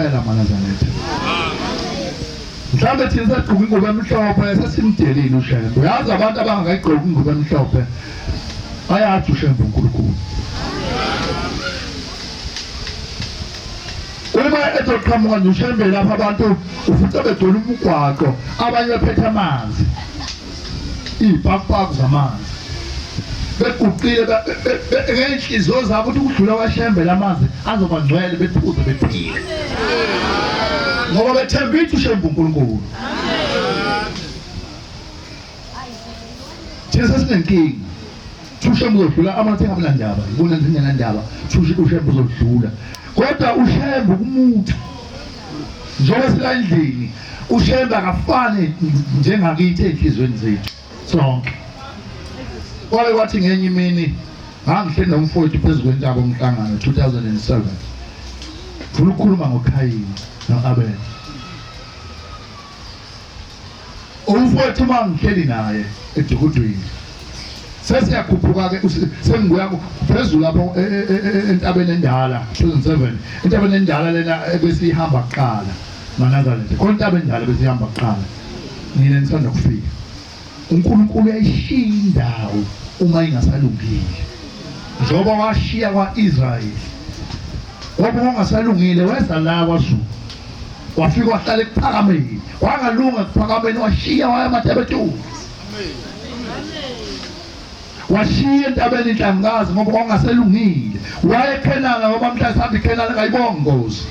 Ngempela maNazaretha. Mhlawumbe thina sagqoka ingubo emhlophe sesimdelile uShembe. Uyazi abantu abangakayigqoki ingubo emhlophe bayazi uShembe uNkulunkulu. Uma ezoqhamuka nje uShembe lapha abantu ufica begcwele umgwaqo abanye bephethe amanzi iy'pakupaku zamanzi beguqile ngey'nhliziyo zabo ukuthi ukudlula kwaShembe la manzi azoba ngcwele bephuze bephile ngoba bethemba ithi uShembe uNkulunkulu. Thina sesinenkinga uShembe uzodlula amathe engabenandaba ibona ngingenandaba uShembe uzodlula kodwa uShembe kumuntu njengoba sila endlini uShembe akafani njengakithi ey'nhliziyweni zethu sonke. Kwake kwathi ngenye imini ngangihleli nomfowethu phezu kwentaba umhlangano 2007 funa ukukhuluma ngoKhayini no-Abel. Umfowethu uma ngihleli naye edukudwini sesiyakhuphuka-ke sengibuya phezulu lapho e, e, e, entabeni endala 2007 entabeni endala lena ebesihamba kuqala maNazaretha khona intaba endala besihamba kuqala nina nisanda kufika uNkulunkulu uyayishiya indawo uma ingasalungile njengoba washiya kwa-Israyeli ngoba kungasalungile weza la kwaZulu wafika wahlala ekuphakameni wangalunga ekuphakameni washiya waya eMatabetuli washiya entabeni inhlangukazi ngoba kwakungaselungile waye eKhenana ngoba mhla sihamba iKhenana kayibonga inkosi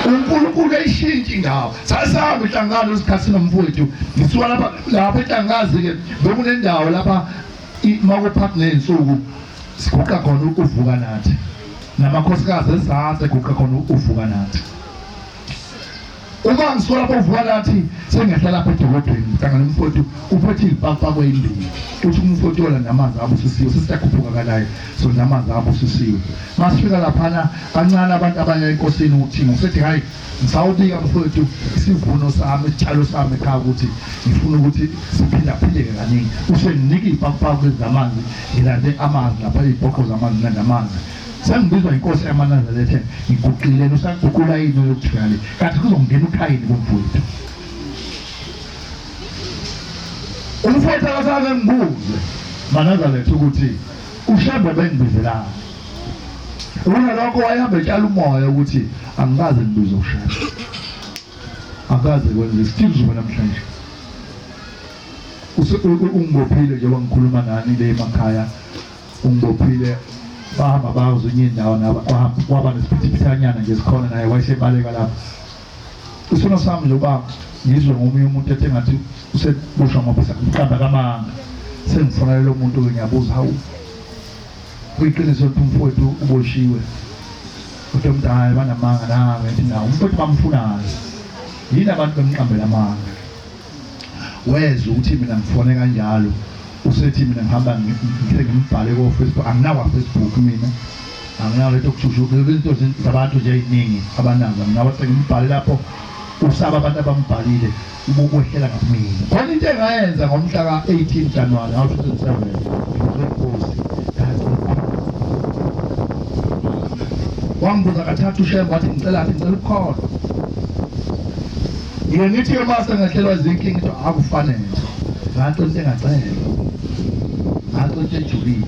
uNkulunkulu eyishintsha indawo sasihamba inhlangukazi isikhathi sinomfowethu ngisuka lapha lapha enhlangukazi-ke bekunendawo lapha makuphathi ney'nsuku siguqa khona uvuka nathi namakhosikazi ezansi eguqa khona uvuka nathi Uma ngisuka lapho uvuka lathi sengehla lapha edolobheni ngihlangana nomfowethu uphethe iy'pakupako ey'mbili uthi umfowethu yolanda amanzi abusisiwe sesiyakhuphuka kanaye solanda amanzi abusisiwe masifika laphana kancane abantu abanye enkosini uthi ngisethi hayi ngisawubika mfowethu isivuno sami isitshalo sami ekhaya ukuthi ngifuna ukuthi siphindaphindeke kaningi usenginika iy'pakupako ezamanzi ngilande amanzi lapha iy'poqo zamanzi ngilande amanzi Sengibizwa inkosi yamaNazaretha ngiguqile usaguqula yini yokujika le kanti kuzongena uKhayini kumfowethu. Umfowethu akazange ngibuze maNazaretha ukuthi uShembe bengibizelani. Kunalokho wayehamba etshala umoya ukuthi angikaze ngibize uShembe. Akaze kwenze still zuba namhlanje. Ungibophile njengoba ngikhuluma nani le emakhaya ungibophile bahamba bayozinye indawo nabo kwaba nesiphithipithanyana nje sikhona naye wayesebaleka lapho isono sami nje uba ngizwe ngomunye umuntu ethe ngathi useboshwa ngoba uqamba kamanga sengifonela lo muntu ngiyabuza hawu kuyiqiniso ukuthi umfowethu uboshiwe kodwa umuntu hayi banamanga nange ngithi nawo umfowethu bamfunayo yini abantu bemqambela amanga wezwa ukuthi mina ngifone kanjalo usethi mina ngihamba ngithe ngimbhale ko-Facebook anginawo Facebook mina anginawo lento kushushu izinto zabantu nje eziningi abanazo anginawo sengimbhale lapho usaba abantu abambhalile ubukwehlela ngakumina khona into engayenza ngomhla ka-18 January ngawo-2007 ngizwe inkosi wangibuza kathathu uShembe wathi ngicela athi ngicela ukukholwa Ngiye ngithi uma sengehlelwa izinkinga into akufanele ngathi into engacelwa ngathi into ejulile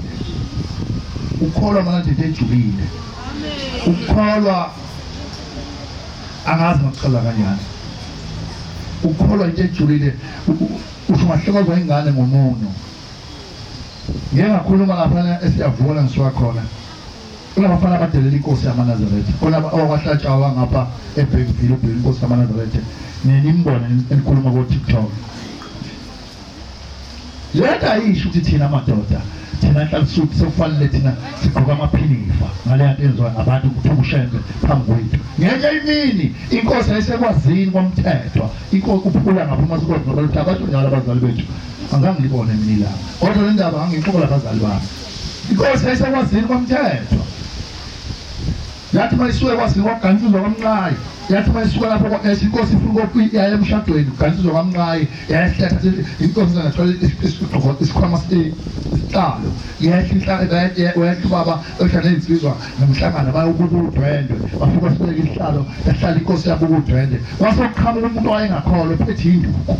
ukukholwa manje into ejulile ukukholwa angazi ngakuchaza kanjani ukukholwa into ejulile usho ungahlokozwa ingane ngomuno ngike ngakhuluma laphana esiyavula ngisuka khona Kunabafana abadelela inkosi yamaNazaretha. Khona owakwaHlatshwayo wangapha eBergville udelela inkosi yamaNazaretha. Niye nimbone enikhuluma ko-TikTok. Lento ayisho ukuthi thina madoda thina nhlalisuthi sekufanele thina sigqoke amaphinifa ngale nto enziwa abantu kuthiwa uShembe phambi kwethu. Ngenye imini inkosi yayisekwazini kwamthethwa inkosi uphula ngaphuma sikwazi ngoba luthi abantu njalo abazali bethu angizange ngibone mina ilanga kodwa le ndaba angiyixoxela abazali bami. Inkosi yayisekwazini kwamthetho. Yathi uma isuke kwasini kwaganisizwa kwaMnqayi. Yathi uma isuka lapho kwathi inkosi ifuna ukuya emshadweni kuganisizwa kwaMnqayi. Yehla yathatha inkosi ngathola isigqoko isikhwama isihlalo. Yehla inhlalo wehla ubaba ehla nezinsizwa nomhlangano bayobuka udwendwe. Bafika sibeka isihlalo yahlala inkosi yabuka udwendwe. Kwase kuqhamuka umuntu owayengakholwa ephethe induku.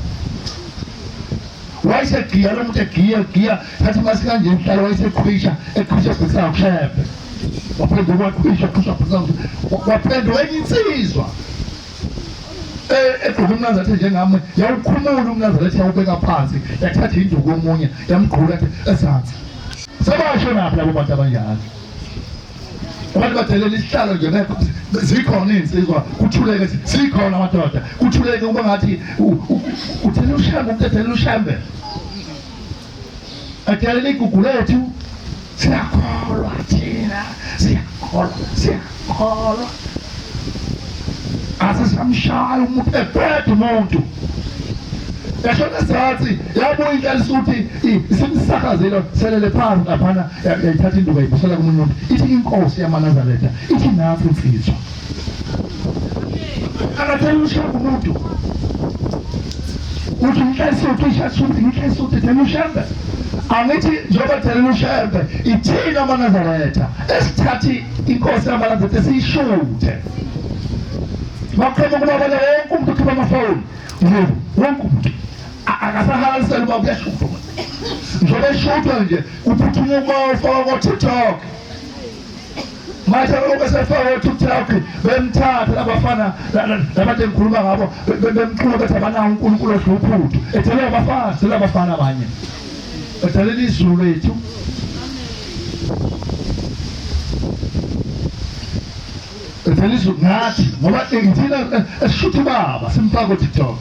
Wayesegiya lo muntu egiya egiya sathi uma sikanje inhlalo wayeseqhwisha eqhwisha ebhekisa kuShembe. Waphenduka waqhwisha qhwisha bhekisa waphenduka enye insizwa egqoke umnazaretha njengami yawukhumula umnazaretha yawubeka phansi yathatha induku omunye yamgqula athi ezansi. Sebashonaphi labo bantu abanjalo? Abantu badelela isihlalo nje bekho zikhona iy'nsizwa kuthuleke sikhona amadoda kuthuleke uba ngathi uthela ushembe umuntu edelela ushembe adelela igugu lethu siyakholwa thina siyakholwa siyakholwa asisamshaya umuntu ebheda umuntu yashona sathi yabuya inhlalisa ukuthi isimsakazile selele phansi laphana yayithatha induku yayibusela komunye umuntu ithi inkosi yamaNazaretha ithi nansi insizwa akathela ushembe umuntu uthi inhlalisa ishasuthi inhlalisa uthi thela ushembe angithi njengoba thelela ushembe ithina amaNazaretha esithathi inkosi yamaNazaretha esiyishuthe baqhamuka ubaba wonke umuntu ukhipha amafoni yebo wonke umuntu akasahalalisela uba kuyashuthwa njengoba eshuthwa nje kuphuthuma uma ufaka ko-tiktok manje lokho besefaka ko-tiktok bemthatha labafana labantu engikhuluma ngabo bemxuka bethi abanawo unkulunkulu odla uphuthu edelela abafana delela abafana abanye edelela izulu lethu Vele izulu ngathi ngoba ngithina esishutha ubaba simfaka ku-TikTok.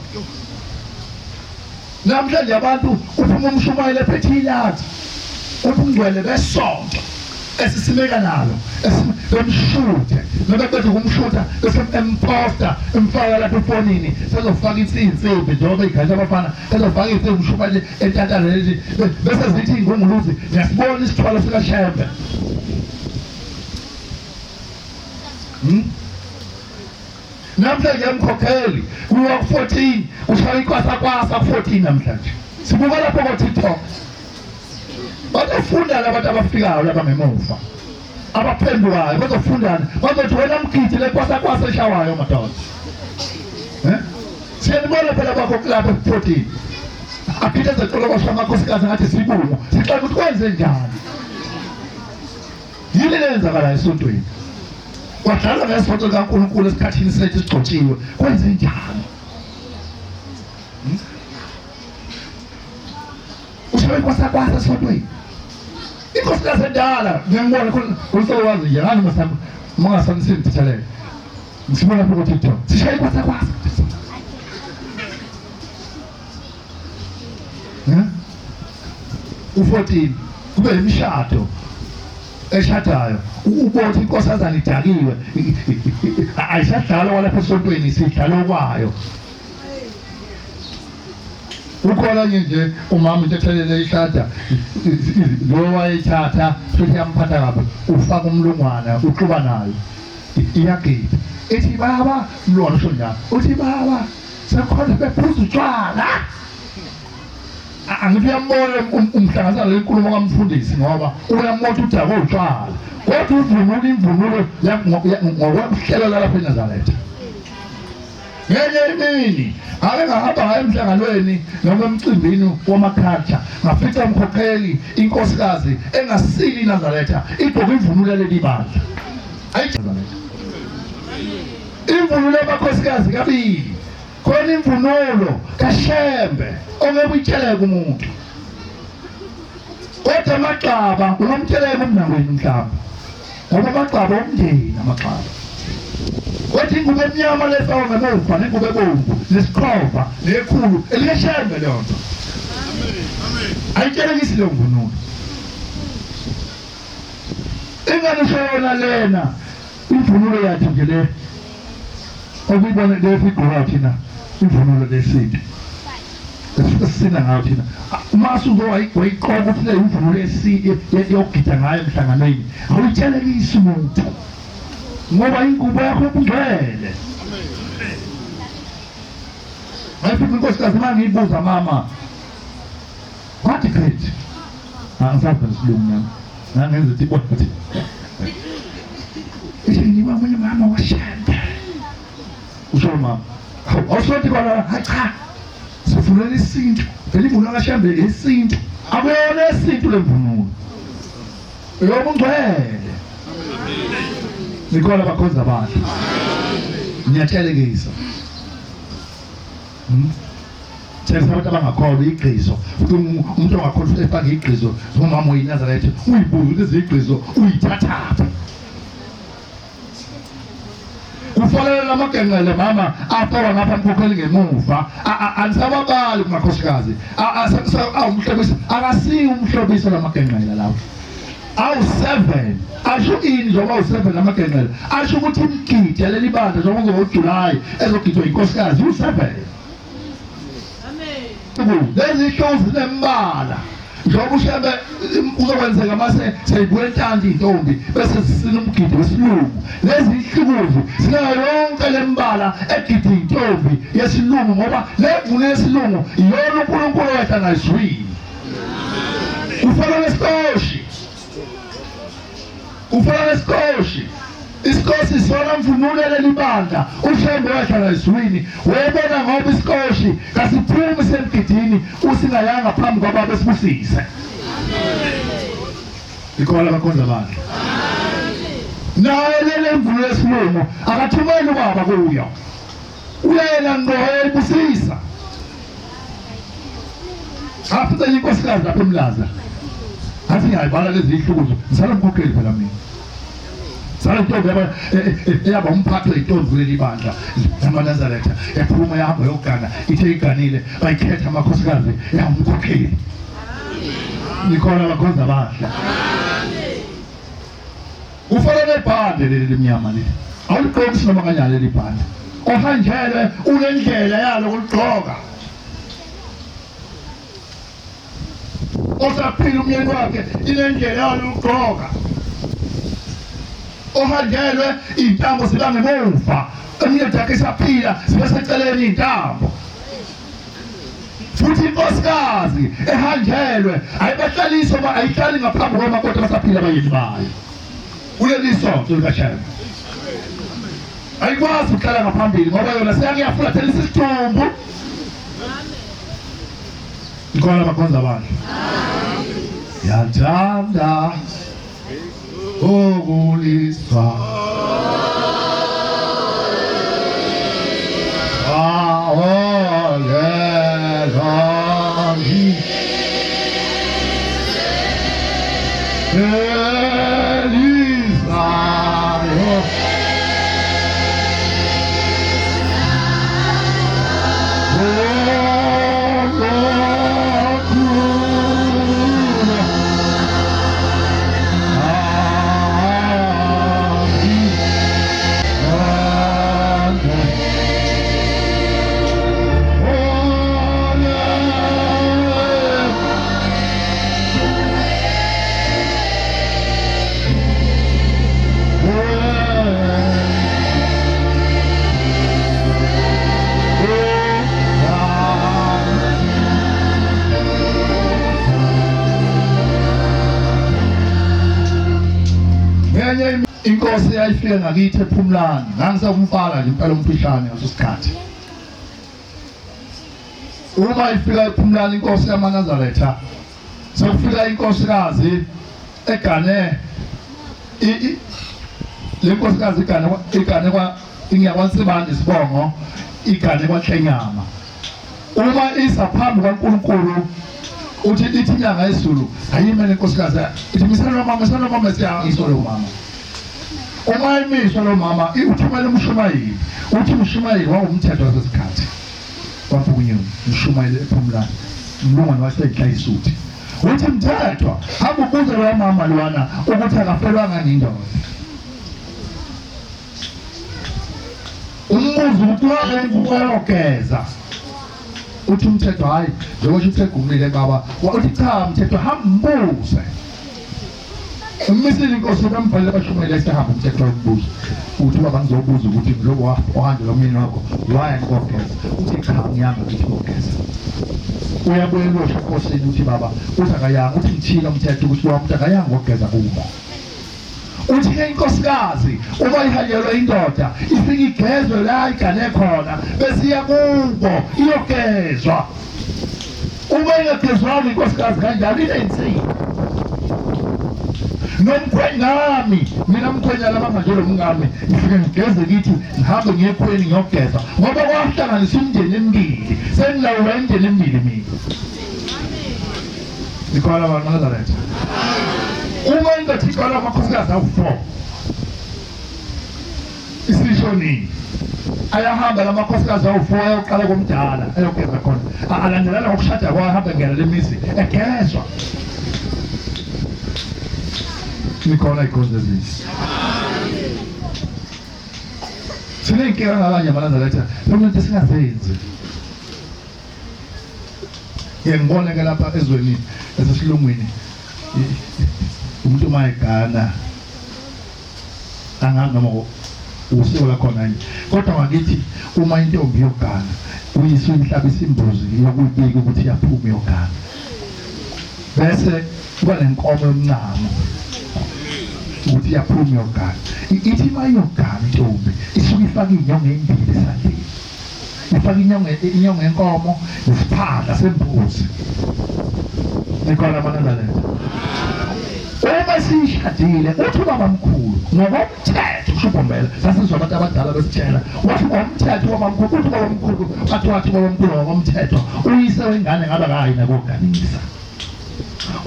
Namhlanje abantu uphuma umshumayeli ephethe ilathi ubungcwele besonto esisimeka nalo bemshuthe noma beqeda ukumshutha bese emposta emfaka lapha efonini sezofaka insimbi njengoba igasha abafana sezofaka insimbi umshumayeli entantala leli bese zithi ingunguluzi ngiyasibona isithwalo sikaShembe. Hmm? Namhlanje mkhokheli kuwa ku-14 kushaya ikwasa kwasa ku-14 namhlanje. Sibuka lapho ko-TikTok. Bazofunda labantu abafikayo laba ngemuva. Abaphendukayo bazofundana. Bazothi wena mgidi le kwasa kwasa eshawayo madoda. Eh? Siyanibona phela bakho lapha ku-14. Aphinde ezecolo kwasho amakhosikazi ngathi sibungu. Sixaka ukuthi kwenze njani. Yini leyenzakala esontweni? Kwadlalwa ngesonto likaNkulunkulu esikhathini sethu esigcotshiwe. Kwenze njani? Hmm? Usho inkosi esontweni. Inkosikazi endala ngiyangibona khona usowazi nje ngani masami mangasanisindithelele. Ngisibona lapho ku-TikTok. Sishaya inkosi U14 kube imishado eshadayo ubona inkosazana idakiwe ayisadlalwa kwalapha esontweni sidlala okwayo ukhona nye nje umama into ethelele ishada lo wayithatha futhi yamphatha kabi ufaka umlungwana uxuba nayo iyagida ithi baba umlungwana usho njalo uthi baba Sekhona bephuza utshwala. Angithi uyambona um, umhlanganisa le nkulumo kamfundisi ngoba uyambona ukuthi udakwe utshwala. Kodwa uvunula imvunulo ngokwemhlelo lalapha eNazaretha. Ngenye imini ngake ngahamba ngaye emhlanganweni noma emcimbini wamakhatsha ngafica umkhokheli inkosikazi engasili iNazaretha igqoke imvunulo yaleli bandla. Ayi Nazaretha. Imvunulo yamakhosikazi kabili. Khona imvunulo kaShembe ongeke uyitsheleke umuntu. Kodwa amagxaba ungamtsheleka umnakwenu mhlawumbe. Ngoba amagxaba omndeni amagxaba. Kodwa ingubo emnyama lefakwa ngemuva nengubo ebomvu nesikhova nekhulu elikaShembe leyo nto. Ayitshelekisi leyo mvunulo. Ingane usho lena Imvunulo yakhe nje le okuyibona le sigqoka thina imvunulo lesintu esina ngayo thina uma usuzowayiqoka ukuthi le imvunulo yokugida ngayo emhlanganweni awuyitshelekisi muntu. Ngoba ingubo yakho ubungcwele. Ngayifika inkosikazi uma ngiyibuza mama. Wathi great. Angisazi nesilungu nami. Ngangenza ukuthi ibona. Ithi ngiba omunye mama washada. Usho mama. Awusonti kwala hayi cha. Sifunela isintu. Vele imvunulo kaShembe yesintu. Akuyona esintu lemvunulo. Eyobungcwele. Nikhona bakhonza abahle. Ngiyatshelekisa. Hmm? Tshengisa abantu abangakholwa igqizo. Futhi umuntu ongakholwa futhi efake igqizo, umama oyiNazaretha uyibuza ukuthi izigqizo uyithathaphi. Kufanele lamagenqele mama afakwa ngapha mkhokheli ngemuva anisababali kumakhosikazi awumhlobisa akasiyi umhlobiso lamagenqela lawo awu-7 asho ini njengoba awu-7 amagenqela asho ukuthi imigidi yaleli bandla njengoba kuzoba uJulayi ezogidwa inkosikazi u-7 lezi hloko zinembala njengoba ushembe kuzokwenzeka mase seyibuya entanti intombi bese zisina umgidi wesilungu lezi ihlukuzi zinayo yonke lembala egidi intombi yesilungu ngoba le mvunulo yesilungu iyona uNkulunkulu wehla ngazwini ufana nesikoshi ufana nesikoshi isikoshi sona mvunulo leli bandla ushembe wahlala ezwini webona ngoba isikoshi kasiphumi semgidini usingayanga phambi kwababa esibusise ikhola abakhonza bandla naye lele mvunulo yesilungu akathumeli ubaba kuyo uyena ngqo eyibusisa After inkosikazi lapha eMlaza athi ngiyayibala lezi zihlukuzo ngisala mkhokheli phela mina sala intombi yaba e, e, e, eyaba umphathi weyintombi kuleli bandla lamaNazaretha yaphuma yahamba yogana ithe iganile bayikhetha amakhosikazi yawumkhokheli nikhona abakhonza abahla Ufana nebhande leli limnyama leli. Awuligqoki noma kanjani leli bhande. Ohanjelwe unendlela yalo kuligqoka. Osaphila umyeni wakhe inendlela yalo ukugqoka. Ohanjelwe iy'ntambo ziba ngemuva. Emyeni yakhe isaphila zibe seceleni iy'ntambo. Futhi inkosikazi ehanjelwe ayibahlalisi ngoba ayihlali ngaphambi kwamakoti abasaphila abayeni bayo. Kuleli sonto likaShembe. Ayikwazi ukuhlala ngaphambili ngoba yona seyakuyafulathela isidumbu. Ikhona abakhonza abantu. Yathanda ukuliswa Elizayo Ngenye inkosi eyayifike ngakithi ePhumlani, ngangisewumfana nje impela umfishane ngaso sikhathi. Uma ifika ePhumlani inkosi yamaNazaretha, sekufika inkosikazi egane le nkosikazi igane igane kwa ingiyakwaNsibande isibongo igane kwaNhlenyama. Uma isa phambi kwaNkulunkulu uthi ithi inyanga yezulu ayime le nkosikazi ithi misana lo mama misana lo mama siyayiso lo mama uma imiswa lo mama uthumela umshumayeli uthi umshumayeli wawumthetho wasesikhathi kwaMpukunyoni umshumayeli ephumlani umlungwane wasenhla isuthi uthi mthethwa hamba ubuze loya mama lwana ukuthi akafelwanga yindoda umbuzo ukuthi wayogeza uthi umthetho hayi njengoba usho ukuthi egumile baba uthi cha mthetho hamba umbuze Umisile inkosi bambhalele abashumayeli esehamba umthetho wombuzo. Uthi baba ngizobuza ukuthi njengoba wahanjelwa umyeni wakho waya ngokugeza. Uthi cha ngiyanga kithi ngokugeza. Uyabuya uyosho enkosini uthi baba uthi akayanga uthi ngithile umthetho ukuthi lowa muntu akayanga ngokugeza kubo. Uthi-ke inkosikazi uma ihanjelwe indoda ifike igezwe la igane khona bese iya kubo iyogezwa. Uma ingagezwanga inkosikazi kanjalo inensini. Nomkhwenyami mina mkhwenyana manje lo mngami ngifike ngigeze kithi ngihambe ngiye ekhweni ngiyogeza ngoba kwahlanganisa umndeni emibili sengilawulwa imindeni emibili mina. Nikhona abantu Nazaretha. Uma indoda igcwala amakhosikazi awu-4 isisho nini ayahamba la makhosikazi awu-4 ayoqala komdala ayogeza khona alandelana ngokushada kwayo ahambe ngena le mizi egezwa nikhona ikhonze ezihle siney'nkinga ngabanye amanazaretha lokunto esingazenzi Ngeke ngibone ke lapha ezweni esesilungwini umuntu uma egana angazi noma usiko lakhona yini kodwa ngakithi uma intombi yogana uyise uyihlabisa imbuzi yokuyibika ukuthi iyaphuma iyogana bese kuba nenkomo yomncamo ukuthi iyaphuma iyogana ithi uma iyogana intombi isuke ifake inyongo embili esandleni ifaka inyongo inyongo yenkomo nesiphandla sembuzi nikhona amanandaletha uma sishadile uthi ubaba mkhulu ngokomthetho kusho uBhombela sasizwa abantu abadala besitshela wathi ngomthetho ubaba mkhulu uthi ubaba mkhulu bathi wathi ubaba mkhulu ngokomthetho uyise wengane ngabe akayi nakoganisa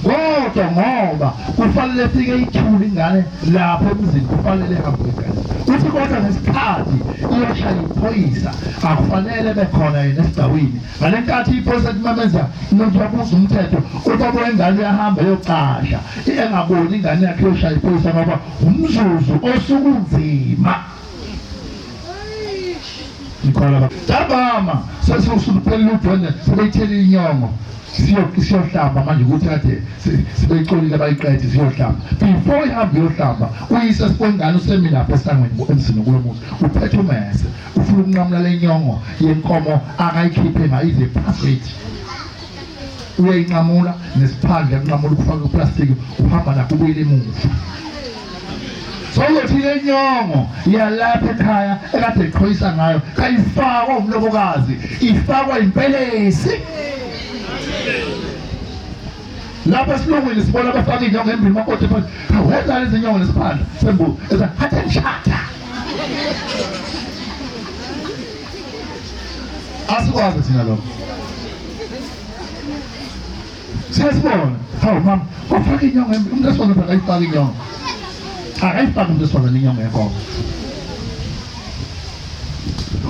kodwa ngoba kufanele fike ithule ingane lapho emzini kufanele ihambe ingane uthi kodwa ngesikhathi iyoshaya iphoyisa akufanele bekhona yena esigcawini ngale nkathi iphoyisa limemeza umuntu wabuza umthetho ubaba wengane uyahamba eyocasha engaboni ingane yakhe iyoshaya iphoyisa ngoba umzuzu osukunzima Ngikholwa ntambama sesifuna udwendwe sebeyithela inyongo siyohlamba manje ukuthi kade sibeyicolile bayiqede siyohlamba before ihambe iyohlamba uyise sibongane usemi lapha esangweni emzini kulo muzi uphethe umese ufuna ukunqamula le nyongo yenkomo akayikhiphe ngayize phaswethi uyayinqamula nesiphandle kunqamula ukufaka uplastiki uhamba nakho ubuyele emuva Sokuthi le nyongo yalapha ekhaya ekade iqhoyisa ngayo kayifakwa umlobokazi ifakwa impelesi lapha esilungwini sibona abafaka inyongo embili makoti phansi wenza lezi nyongo nesiphandla sembuzi eza hathe ngishada asikwazi thina lokho Siyasibona. Hawu mama, wafaka inyongo umuntu wesifazane akayifaki inyongo. Akayifaki umuntu wesifazane inyongo yenkomo.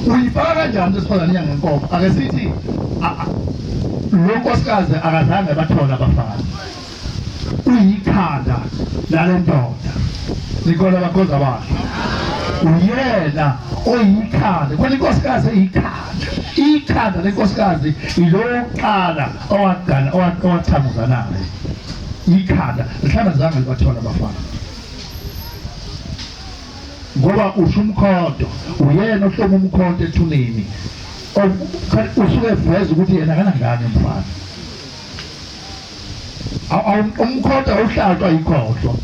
Uyifaka kanjani umuntu wesifazane inyongo yenkomo? Ake sithi lo nkosikazi akazange bathole abafana. Uyikhanda lale ndoda. Nikola bakhoza bakhe. Uyena oyikhanda. Khona inkosikazi eyikhanda. Ikhanda lenkosikazi ilokuqala owagana owathamuza naye ikhanda mhlawumbe zange libathola abafana ngoba usho umkhonto uyena ohloma umkhonto ethuneni usuke eveza ukuthi yena akanangane umfana Umkhonto awuhlatshwa yikhohlo.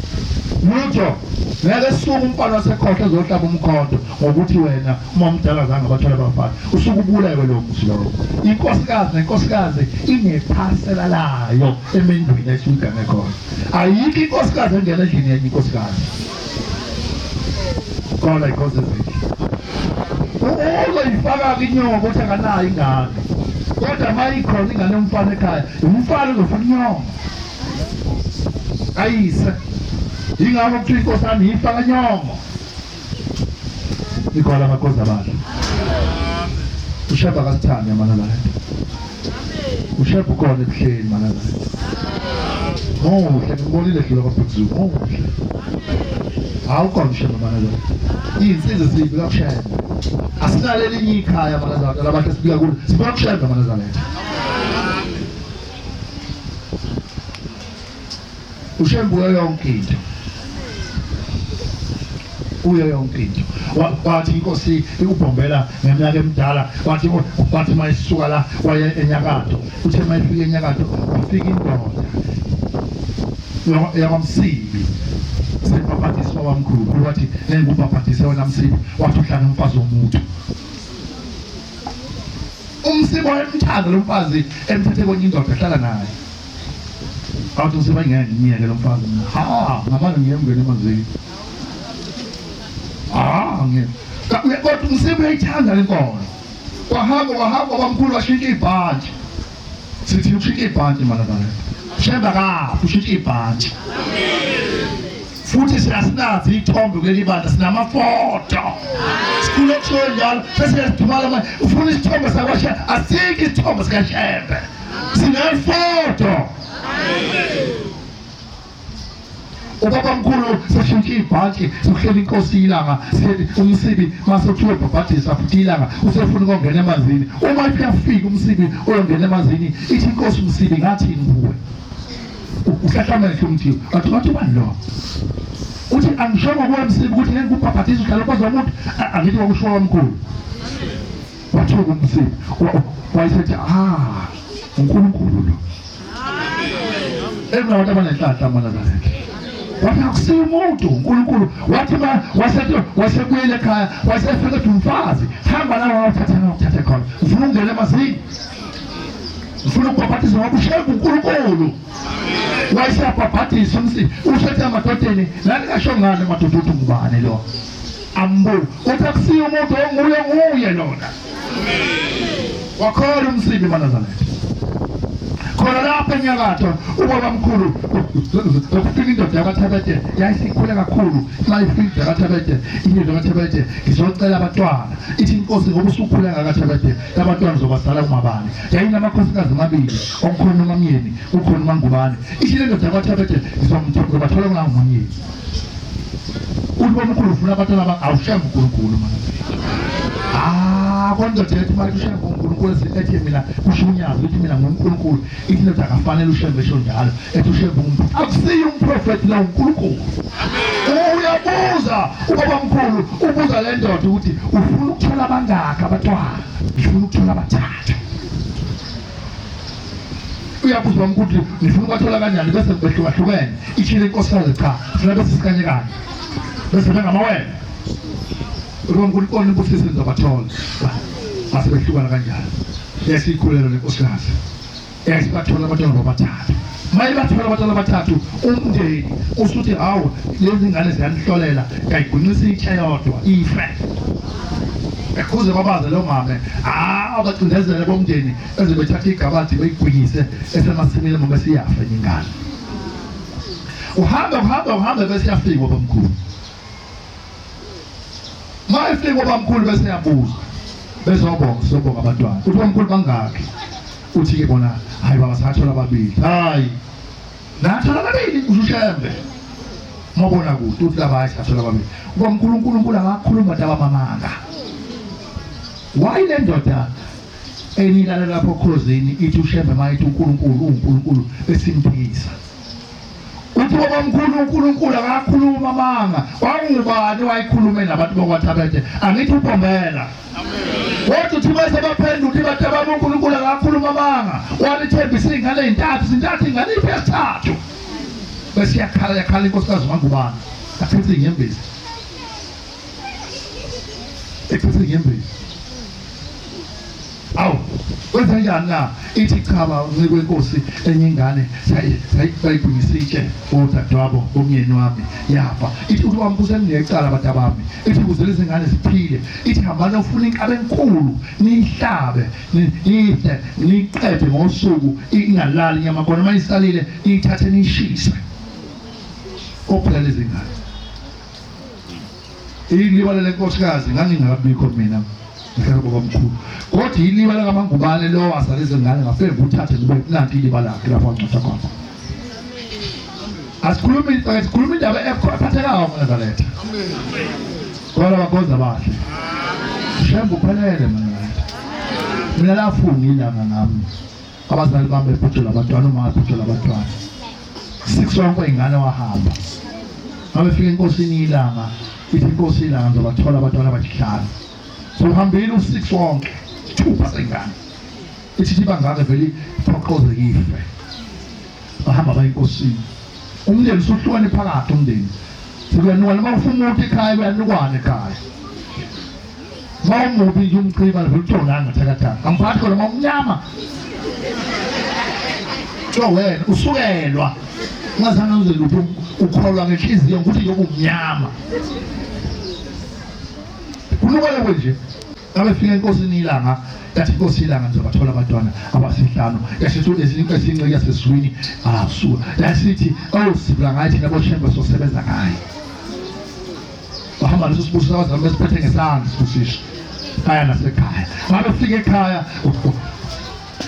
Lutho ngeke suke umfana wasekhohlo ezohlaba umkhonto ngokuthi wena uma umdala zange bathole abafana usuke ubulewe lowo muzi lowo. Inkosikazi nenkosikazi inephasela layo emendweni esuke igane khona. Ayikho inkosikazi engena endlini yenye inkosikazi. Khona inkosi ezinhle. Uzoyifaka-ke inyoko ukuthi akanayo ingane. Kodwa uma ikhona ingane yomfana ekhaya, umfana uzofaka inyoko. Kayise. Yingakho kuthiwa inkosana iyifaka inyongo. Ikhona amakhosi abahle. Ushembe akasithandi amanazareth. Ushembe ukhona ebuhleni manazareth. Muhle ngibonile dlula kwaBhekuzulu muhle. Hawu khona ushembe manazareth. Iy'nsizwa siyibika kushembe. Asinalo elinye ikhaya manazareth labahle sibika kulo. Sibika kushembe manazareth. Ushembe uyo yonke into. Kuyo yonke into. Wathi inkosi ikubhombela ngeminyaka emidala, wathi mayisuka la waye enyakatho. Uthe mayifika enyakatho wafika indoda yakwamsibi sebhabhadiswa wamkhulu, wathi ngeke ubhabhadise wena Msibi, wathi uhlala umfazi womuntu. Umsibi wayemthanda lo mfazi, emthethe kwenye indoda ehlala naye. Athi umsibi angeke ngimyeke lo mfazi mina, ha ngamane ngiyemngena emanzini. Ah, ngeke. Kodwa umsibi uyayithanda le nkolo. Wahamba wahamba kwamkhulu washintsha ibhantshi. Sithi ushintsha ibhantshi mana bana. Shemba kahle ushintsha ibhantshi. Futhi siyasinazi ithombe kuleli bandla sinamafoto. Sikhule kusho njalo sesiyasidumala manje ufuna isithombe sakwaShembe asikho isithombe sikaShembe. Sinefoto. Ubabamkhulu seshintshe ibhantshi sekuhleli inkosi ilanga sihleli umsibi mase kuthiwa ubhabhadisa futhi ilanga usefuna ukongena emanzini uma ifika umsibi oyongena emanzini ithi inkosi umsibi ngathini kuwe uhlahlamehlo umthiwa wathi wathi ubani lo uthi angishongo kuwe msibi ukuthi ngeke ubhabhadisa uhlala kwazi umuntu angithi kwakusho wamkhulu wathuka umsibi wayesethi ah uNkulunkulu lo Ekunabantu abanenhlanhla amaNazaretha. Wathi akusiyo umuntu uNkulunkulu wathi ma wasethi wasebuyele ekhaya wasefika ethi umfazi hamba la wawuthatha ngakuthathe khona ufuna ukungena emazini ufuna ukubhabhathiswa ngoba ushembe uNkulunkulu wayeseyabhabhadisa umsi usethe emadodeni lani kasho ngani madoda uthi ngubani lo ambuka uthi akusiyo umuntu onguye nguye lona Wakhola umsibi maNazaretha. Khona lapha enyakatho ubaba mkhulu ukufika indoda yakwaThabete yayisikhule kakhulu uma ifika indoda yakwaThabete indoda yakwaThabete ngizocela abantwana ithi inkosi ngoba usukhule ngakaThabete labantwana uzobazala kumabani yayinamakhosikazi amabili okukhona uMamyeni kukhona uMangubane ithi le ndoda yakwaThabete ngizobathola kunangomyeni uthi bomkhulu ufuna abantwana ba awushembe uNkulunkulu manje ah kodwa nje manje ushembe uNkulunkulu ethi mina kusho unyazi ukuthi mina nguNkulunkulu ithi ndoda akafanele ushembe esho njalo ethi ushembe akusiyo umprofeti la uNkulunkulu uyabuza ubaba mkhulu ubuza le ndoda ukuthi ufuna ukuthola abangaki abantwana ngifuna ukuthola abathathu uyabuza ukuthi nifuna ukbathola kanjani bese behlukahlukene ichile inkosikazi cha funa bese sikanye kanye bese bengamawele uNkulunkulu ibusise nizobathola base behlukana kanjalo yasikhulelo lenkosikazi yasibathola abantwana bobathathu maye bathola abantwana abathathu umndeni usuthi hawu lezi ngane ziyanihlolela yayigwinqisa itshe yodwa ife ekhuze babaze lo mame ah abacindezele bomndeni beze bethatha igabadi beyigwinyise esemasimini uma besiyafa enye ingane uhambe uhambe uhambe bese yafika babamkhulu ma efika babamkhulu bese yabuza bezobonga sobonga abantwana uthi babamkhulu bangaki uthi ke bona hayi baba sathola ababili hayi nathola ababili usho ushembe mabona kude uthi laba hayi sathola ababili ubamkhulu uNkulunkulu akakhuluma daba mamanga why le ndoda enilalela lapho okhozini ithi ushembe mayithi uNkulunkulu uNkulunkulu besimphikisa uthi babamkhulu uNkulunkulu akakhuluma amanga kwakungubani wayikhulume nabantu bakwaThabete angithi uBombela kodwa uthi bese baphenduka uthi bathi baba uNkulunkulu akakhuluma amanga walithembisa iy'ngane ey'ntathu zintathu iy'ngane iphi yesithathu bese yakhala yakhala inkosikazi wangubani achithe iy'nyembezi echithe iy'nyembezi awu kwenze njani na ithi cha ba uncikwe inkosi enye ingane sayigwinyisa itshe odadewabo bomyeni wami yafa ithi uthi wami kusenginecala abantu abami ithi ukuze lezi ngane ziphile ithi hambani ofuna inkaba enkulu niyihlabe niyihle niyiqede ngosuku ingalali inyama khona uma isalile niyithathe niyishise kophela lezi ngane Iliwa lenkosikazi ngangingakabikho mina ngihlala babamkhulu kodwa iliwa lakaMangubane lo azale izingane ngafike nguthathe ngibe nanti iliwa lakhe lapho angcotha khona asikhulumi sikhuluma indaba ephathekayo mnazaretha kodwa bakhonza bahle shembe uphelele mnazaretha mina lafunga ilanga ngami abazali bami bebhujela abantwana uma bebhujela abantwana six wonke ingane wahamba ngabefika enkosini ilanga. Ithi inkosi ilanga ngizobathola abantwana abayihlanu. Sohambile u-6 wonke, isithupha sengane. Ithi ibangaka vele iphoqoze ife. Bahamba baye enkosini. Umndeni usuhlukane phakathi umndeni. Sekuyanukana uma ufuna umuntu ekhaya kuyanukwana ekhaya. Uma umubi nje umchiba vele utholanga thakathaka. Angiphathi khona uma umnyama. Kuthiwa wena usukelwa ungazange uze lutho ukholwa ngenhliziyo ukuthi yokumnyama. Kunukele nje. Ngabe fika enkosini ilanga yathi inkosi ilanga ngizobathola abantwana abasihlanu yashithi esince yasezwini asuka yasithi awusibula ngaye thina boshembe sosebenza ngaye bahamba leso sibusiso abazali besiphethe ngesandla sibusiso baya nasekhaya ngabe fika ekhaya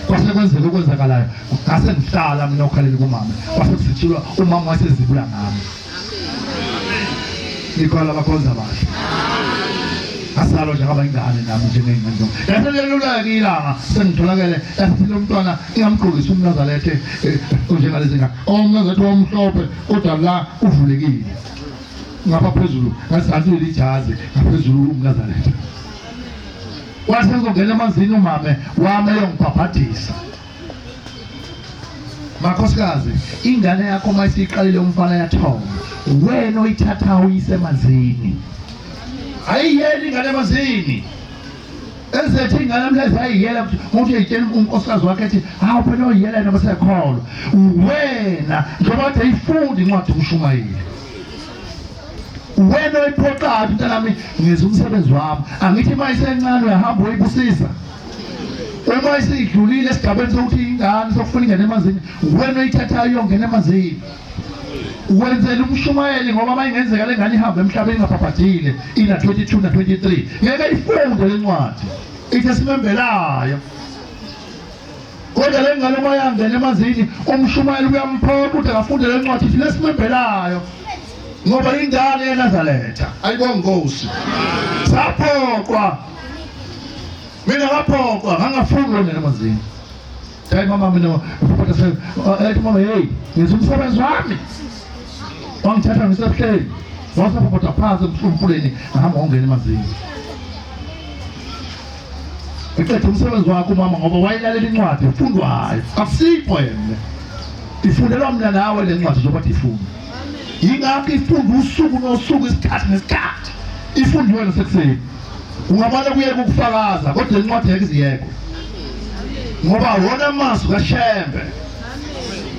kwase kwenzeka okwenzakalayo ngase ngihlala mina okhaleli kumama kwase kusitshilwa umama wasezibula ngami ngikhola abakhonza bahle ngasalo nje ngaba ingane nami njengey'ngane zonke yaseleluleka ilanga sengitholakele yasithi lo mntwana ingamgqokisi umnazalethe eh, onjengalezi ngane omnazalethe omhlophe kodwa la uvulekile ngapha phezulu ngazansi lijazi ngaphezulu umnazalethe Wase ngizongena emanzini umame wami eyongibhabhadisa. Makhosikazi, ingane yakho uma isiqalile umfana yathomba, wena oyithatha uyise emanzini. Ayiyeli ingane emanzini. Ezethu ingane namhlanje ayiyela umuntu uyayitshela unkosikazi wakhe ethi hawu phela oyiyela yena basekholwa. Wena njengoba kade ifundi incwadi umshumayeli. Wena oyiphoqayo mntanami ngenza umsebenzi wami. Angithi uma isencane uyahamba uyibusisa. Uma isidlulile esigabeni sokuthi ingane sokufuna ingene emanzini, wena oyithathayo iyongena emanzini. Wenzela umshumayeli ngoba uma ingenzeka le ngane ihambe emhlabeni ingabhabhadile ina 22 na 23 ngeke ifunde le ncwadi. Ithi esimembelayo. Kodwa le ngane uma yangena emanzini umshumayeli uyamphoqa ukuthi akafunde le ncwadi ithi lesimembelayo. Ngoba ingane yeNazaretha ayibonga Nkosi. Saphoqwa. Mina ngaphoqwa ngangafuni ukungena emanzini. Hayi mama mina ngiphatha se ethi mama hey ngenza umsebenzi wami. Wangithatha ngisebuhleni. Wasaphoqwa phansi emfuleni ngahamba ngongena emanzini. Eqeda umsebenzi wakhe umama ngoba wayilalela incwadi efundwayo. Akusipho yena. Ifundelwa mina nawe le ncwadi njengoba ifunda. Yingakho ifunda usuku nosuku isikhathi nesikhathi. Ifundiwe nasekuseni. Ungamane kuyeke ukufakaza kodwa incwadi ngeke iziyekwe. Ngoba wona amazwi kaShembe.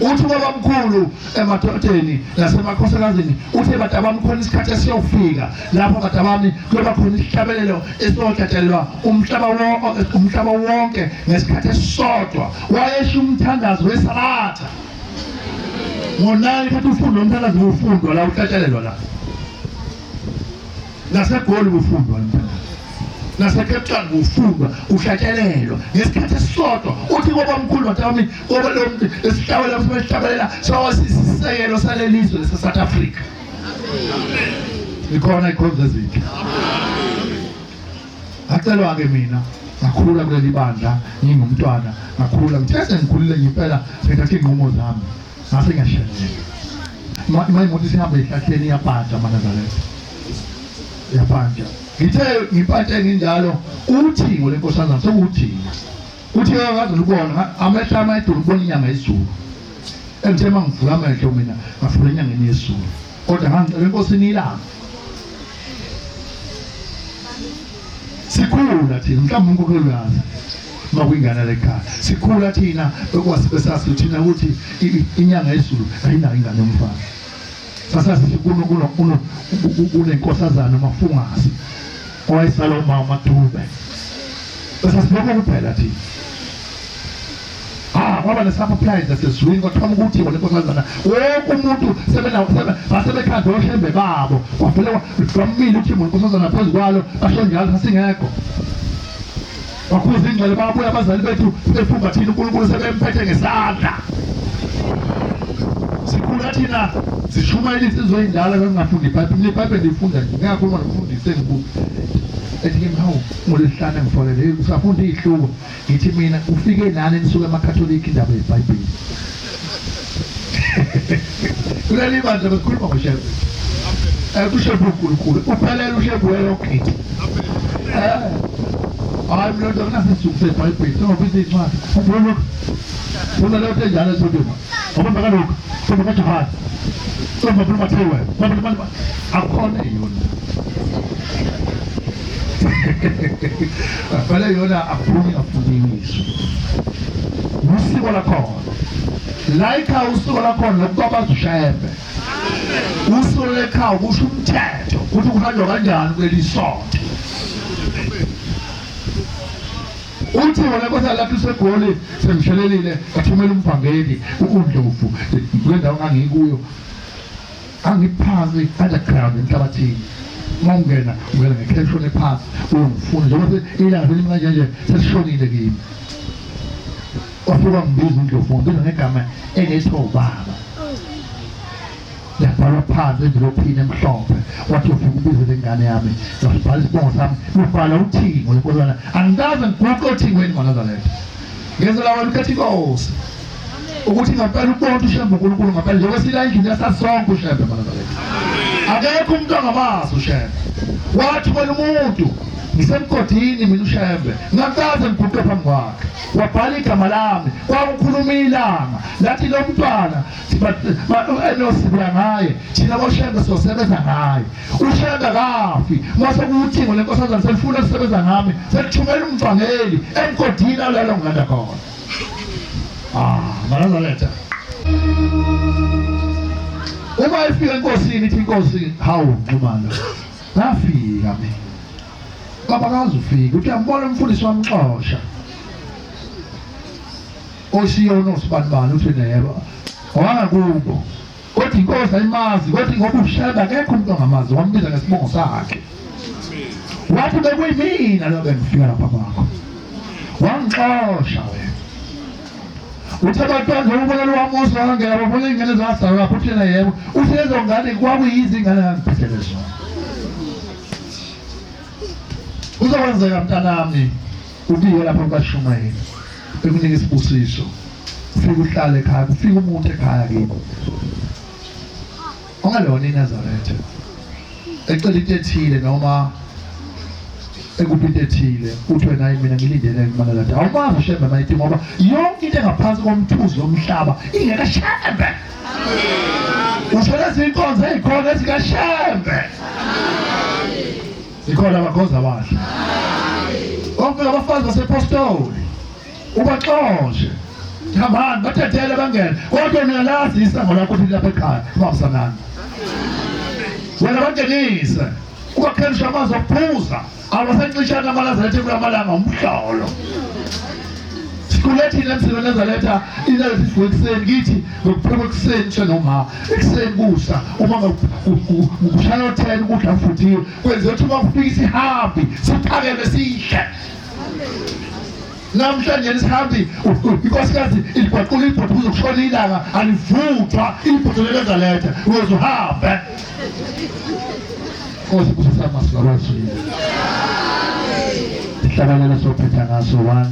Uthi ubabamkhulu emadodeni nasemakhosikazini uthe badabami khona isikhathi esiyofika lapho badabami kuyoba khona isihlabelelo esiyohlatshelwa umhlaba wonke umhlaba wonke ngesikhathi esisodwa wayesho umthandazo wesabatha ngonani khathi ufunda umthandazo ufundwa la uhlatshelelwa la naseGoli kufundwa umthandazo naseCape Town kufundwa uhlatshelelwa ngesikhathi esisodwa uthi kobamkhulu batami koba lo muntu esihlabela sibahlabelela sawasisisekelo salelizwe lase South Africa ikhona ikhonza ezinhle ngacelwa ke mina ngakhula kuleli bandla ngingumntwana ngakhula ngithe sengikhulile ngempela sengithatha iy'nqumo zami ngase ngiyashelela uma imoto isihambe ehlahleni iyabhanja manazaretha iyabhanja ngithe ngipante nginjalo uthingo lenkosazana sekuwuthingo uthi kaze lubona amehlo ami ayedulu kubona inyanga yezulu engithe uma ngivula amehlo mina ngavula enyangeni yezulu kodwa ngangicela enkosini ilanga sikhula thina mhlawumbe umkhokheli uyazi uma kuyingane lekhaya sikhula thina bekwasi besazi thina ukuthi inyanga yezulu ayinayo ingane yomfana sasazi kunenkosazana umafungasi owayesala umama umadube besasibona kuphela thina Ah, kwaba ne-surprise yasezulwini kwathoma ukuthi wona inkosazana wonke umuntu basebekhanda oshembe babo kwavele kwamile uthimbo inkosazana phezu kwalo basho njalo sasingekho wakhuza ingcwele babuya abazali bethu sefunga thina uNkulunkulu sebemphethe ngesandla sikhula thina sishumayela insizwa ey'ndala zazingafundi ibhayibheli mina ibhayibheli ndiyifunda nje ngingakhuluma nomfundisi engibuka ethi kimi hawu ngolwesihlanu engifonele usafunda iy'hluko Ngithi mina ufike nani nisuka emaKatholika indaba yeBhayibheli. Kuleli bandla besikhuluma ngoShembe. Kusho uNkulunkulu uphelele uShembe yonke into. Hayi mina nto kunasisuku seBhayibheli singobisa incwadi. Umbona Funa leyo nto enjalo esontweni. Ngoba kalokhu, ngoba kaJohane. Ngoba uMathewu, ngoba akukhona yona. Vele yona akuphumi ngafuniwe izwi. Usiko lakhona. La ekhaya usiko lakhona lokubabaza uShembe. Usiko lekhaya kusho umthetho ukuthi kuhanjwa kanjani kuleli sonto. Uthi wena nkosi lapho useGoli sengishelelile ngathumela umvangeli uNdlovu kule ndawo ngangikuyo angiphansi underground emhlabathini uma ungena ungena ngekheshoni phansi uyongifuna njengoba ilanga selimi kanje nje sesishonile kimi wafika ngibiza uNdlovu ngibiza ngegama engethiwa ubaba Yabhalwa phansi envilophini emhlophe wathi ufika ubize le ngane yami wasibhala isibongo sami ubhala uthingo lenkosana angikaze ngiguqe othingweni maNazaretha ngenzela wena ukhetha inkosi ukuthi ngampela ubona uShembe uNkulunkulu ngampela njengoba sila endlini yasasonke uShembe maNazaretha akekho umuntu angamazi uShembe wathi wena umuntu ngisemgodini mina uShembe ngakaze ngiguqe phambi kwakhe wabhala igama lami kwakukhuluma ilanga lathi lo mntwana enosibuya ngaye thina boshembe sizosebenza ngaye ushembe kafi mase kuwuthingo lenkosazana selifuna lisebenza ngami selithumela umvangeli emgodini alalo ngilanda khona ah malazaletha uma ifika enkosini ithi inkosi hawu nxumalo ngafika mina baba kaze ufike uthi uyambona umfundisi wamxosha oshiye uNosibanibani uthi neyebo owangakubo kodwa inkosi ayimazi kodwa ngoba ushembe akekho umuntu ongamazi wambiza ngesibongo sakhe wathi bekuyimina lo bengifika lapha kwakho wangixosha wena uthe abantwana ubona lwamuzi wangena babona iy'ngane zazalwa lapho uthi yena yebo uthi lezo ngane kwakuyizi ingane ngangiphathele zona kuzokwenzeka mntanami ubiye lapho kwashumayela ekunika isibusiso ufike uhlale ekhaya kufike umuntu ekhaya kini ongalona iNazaretha ecela into ethile noma ekuphi into ethile uthi wena hayi mina ngilindele kuManalata awumazi uShembe mayithi ngoba yonke into engaphansi komthuzi womhlaba ingekashembe usho lezi inkonzo ezikhona ezikashembe Zikhona abakhonzi abahle. Bonke abafazi basepostoli ubaxoshe. Hambani bathethele bangene. Kodwa niyalazi isango lakho ukuthi lapha ekhaya babusanani. Wena bangenise. Ubakhelisha amanzi okuphuza. Abasancishana amalazaretha kulamalanga umhlolo. Sikulethile emzini weNazaretha inalesi sivuka ekuseni kithi ngokuphuma ekuseni ngisho noma ekuseni kusa uma kushaya o-10 ukudla kuvuthiwe kwenziwa ukuthi uma kufika isihambi siphakeme sihle namhlanje isihambi inkosikazi iligwaqula ibhodo kuze kushone ilanga alivuthwa ibhodo leNazaretha uyoze uhambe Nkosi busisa amazwi abazwile ihlabalelo sophetha ngaso 109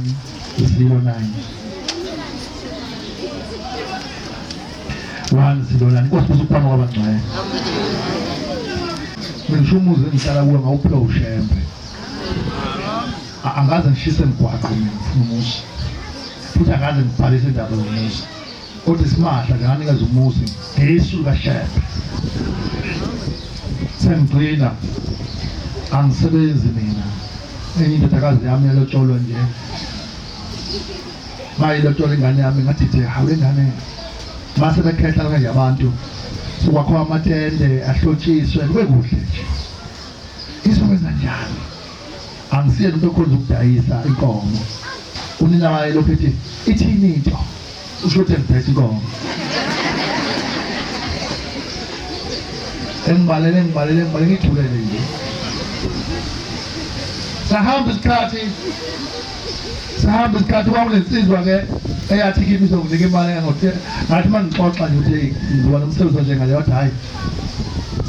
109 Nkosi busisa ukuphama kwabangcwele mina ngisho umuzi engihlala kuwo ngawuphiwa uShembe angaze ngishise mgwaqo mina ngifuna umuzi futhi angaze ngibhalise indaba yomuzi Kodwa isimahla nje nganikeza umuzi ngesu likaShembe. Sengigcina angisebenzi mina. Enye indodakazi yami yalotsholwa nje. Mayilotsholwa ingane yami ngathi nje hawu lengane mase bekhehla kanje abantu sokwakhiwa amatende ahlotshiswe kube kuhle nje. Izokwenza njani? Angisiyena umuntu okhonza ukudayisa inkomo. Unina waye lokhu ethi ithini into? Usho ukuthi ngidayisa inkomo. Engibalele ngibalele ngibalele ngithulele nje. Sahamba isikhathi sahamba isikhathi kwakunensizwa ke eyathi kimi izonginika imali engangothi ngathi uma ngixoxa nje ukuthi ngizoba nomsebenzi onjengale wathi hhayi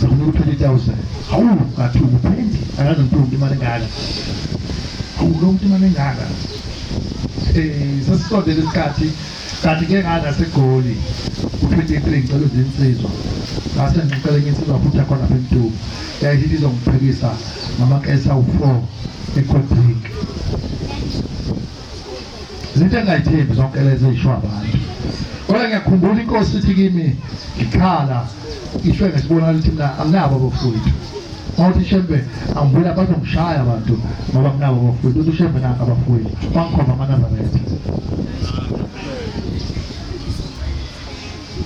Sekunika u-20,000. Hawu, ngathi u-20. Akaze ngiphiwe umuntu imali engaka. Hawu, lo muntu imali engaka. Sesisondele isikhathi kanti ke ngana seGoli u-23 ngicela uzinsizwa. Ngase ngicela enye insizwa futhi yakhona lapha eMtuba. Yayithi izongiphekisa ngamakesi awu-4 e-cold drink. Izinto engingayithembi zonke lezi ey'sho abantu. Kodwa ngiyakhumbula inkosi ithi kimi ngikhala isho ngesibonakalo ukuthi mina anginabo abafowethu. Mawuthi Shembe angibula bazongishaya abantu ngoba nginabo abafowethu. Uthi uShembe nanka abafowethu. Wangikhomba amaNazaretha.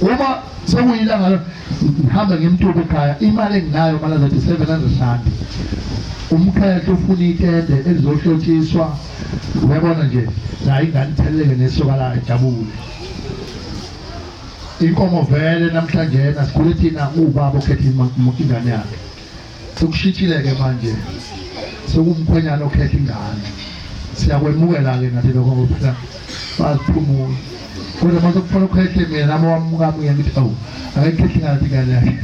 Uma sekuyilanga ngihamba ngimtuba ekhaya imali enginayo manazathi 700 rand. Umkhetho ufuna itende elizohlotshiswa uyabona nje nayo ingane itheleleke nesoka layo ijabule. Inkomo vele namhlanje sikhule thina ubaba okhetha ingane yakhe. Sekushintshile-ke manje sekumkhwenyana okhetha ingane. Siyakwemukela-ke nathi lokho ngoba phela baziphumula. Kodwa uma sekufanele ukhethe mina nami wamukami ngithi awu akayikhethi ingane ingane yakhe.